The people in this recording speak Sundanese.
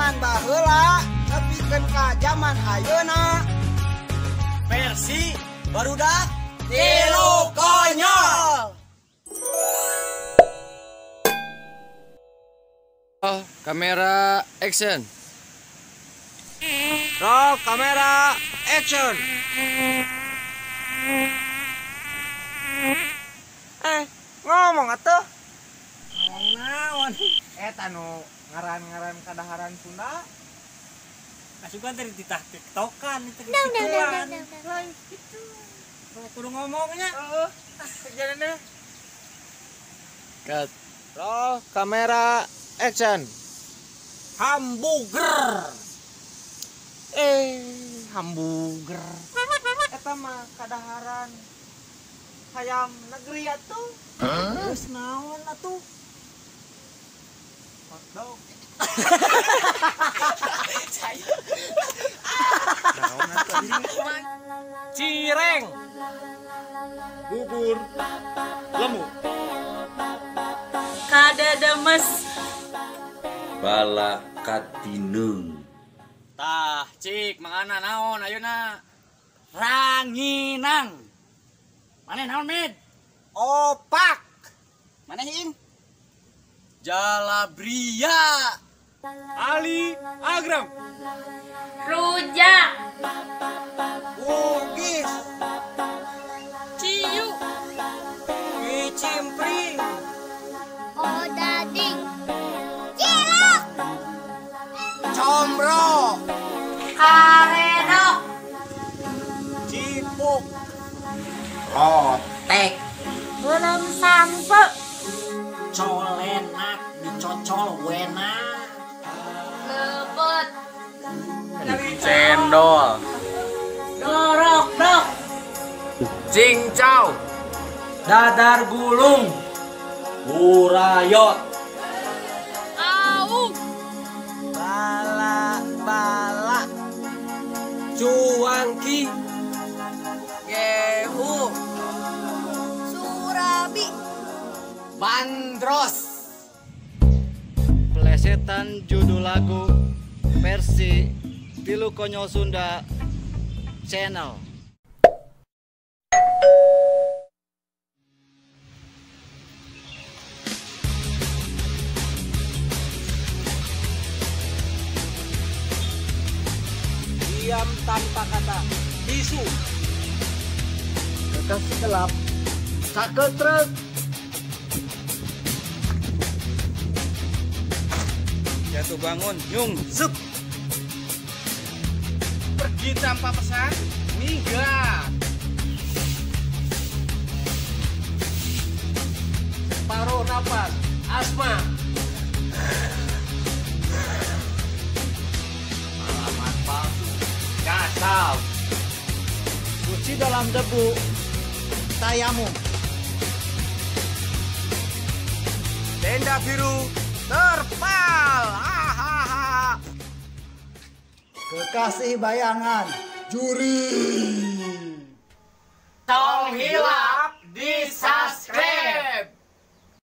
Zaman baheula nepikeun ka zaman ayeuna. Versi barudak Tilu Konyol. Oh, kamera action. Roll kamera action. Ngomong atuh. Ngomong naon? Eta nu ngaran-ngaran kadaharan Sunda. Asupan tadi ditah tiktokan, tiktokan. Lain gitu. Kudu ngomongnya. Heeh. Kejadiannya. Cut. Roll kamera action. Hamburger. Hamburger. Eta mah kadaharan hayam negeri atuh. Terus naon atuh? Hotdog. Cireng. Bubur lemu. Kadedemes. Bala katineung. Tah, cik mangana naon ayeuna? Ranginang. Maneh naon, Med? Opak. Maneh Ing? Jalabria. Ali Agram. Rujak. Bugis. Ciu. Kicimpring. Odading. Cilok. Combro. Karedok. Cipuk. Rotek. Belum sampe. Colenak dicocol wenak. Lepet. Cendol. Dorok dok. Cincau. Dadar gulung. Burayot. Aung. Bala bala. Cuangki. Gehu. Surabi. Bandros. Plesetan judul lagu versi Tilu Konyol Sunda Channel. Diam tanpa kata. Bisu. Kekasih gelap. Saketrek. Jatuh bangun, nyung, zup. Pergi tanpa pesan, minggat. Separuh napas, asma. Alamat palsu, kasau. Kunci dalam debu, tayamum. Tenda biru terpal. Hahaha. Kekasih bayangan, juri. Tong hilap disasar.